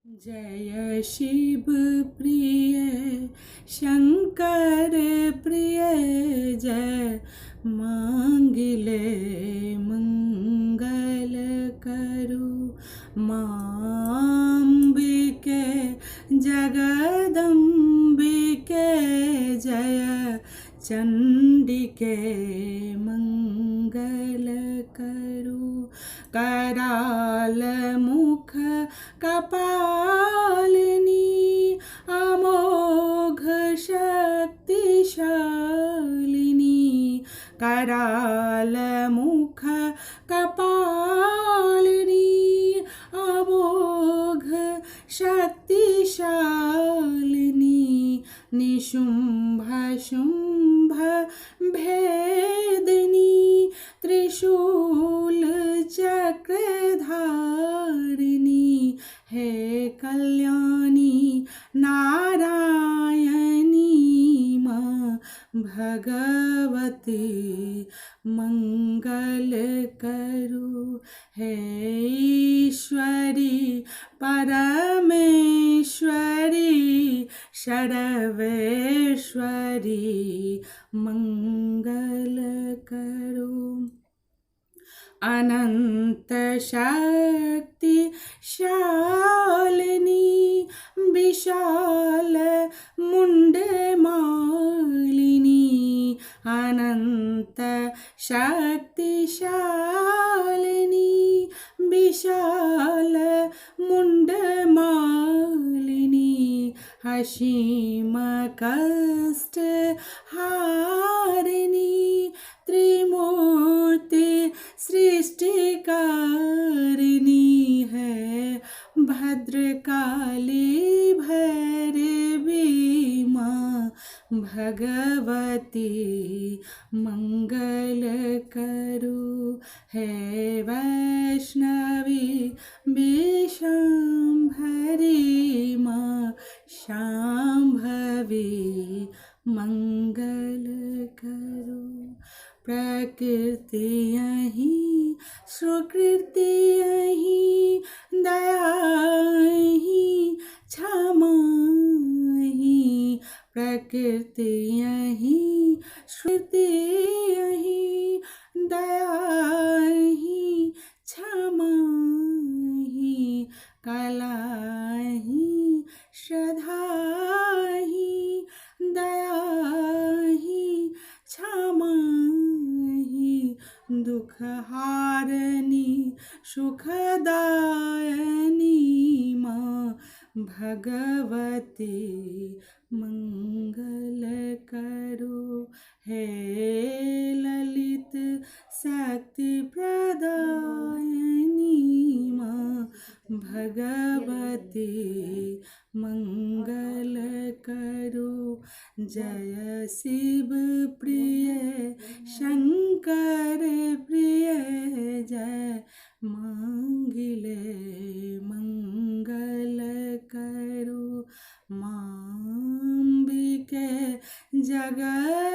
जय शिव प्रिय शंकर प्रिय जय मांगिले मंगल करु माम्बिके जगदम्बिके जय चंडिके मंगल करु कराल मुख कपालिनी अमोघ शक्तिशालिनी कराल मुख कपालिनी अमोघ शक्तिशालिनी निशुंभ शुंभ भेदिनी त्रिशूल चक्रधारिणी हे कल्याणी नारायणी माँ भगवती मंगल करु हे ईश्वरी परमेश्वरी सर्वेश्वरी मंगल करु अनंत शक्ति शालिनी विशाल मुंड मालिनी अनंत शक्ति शालिनी विशाल मुंड मालिनी असीम कष्ट हारिणी त्रिमूर्ति सृष्टिकारिणी है भद्रकाली भैरवी माँ भगवती मंगल करु हे वैष्णवी विशाम्भरी माँ शाम्भवी मंगल करु प्रकृति यही सुकृति यही दया ही क्षमा ही प्रकृति यही श्रुति यही दया ही क्षमा ही कला ही श्रद्धा ही दया ही क्षमा ही दुख हारनी सुखदायनी माँ भगवती मंगल करु हे ललित शक्ति प्रदायनी माँ भगवती मंगल करु जय शिव प्रिय शंकर प्रिय जय मांगिले मंगल करु माम्बिके जगदम्बिके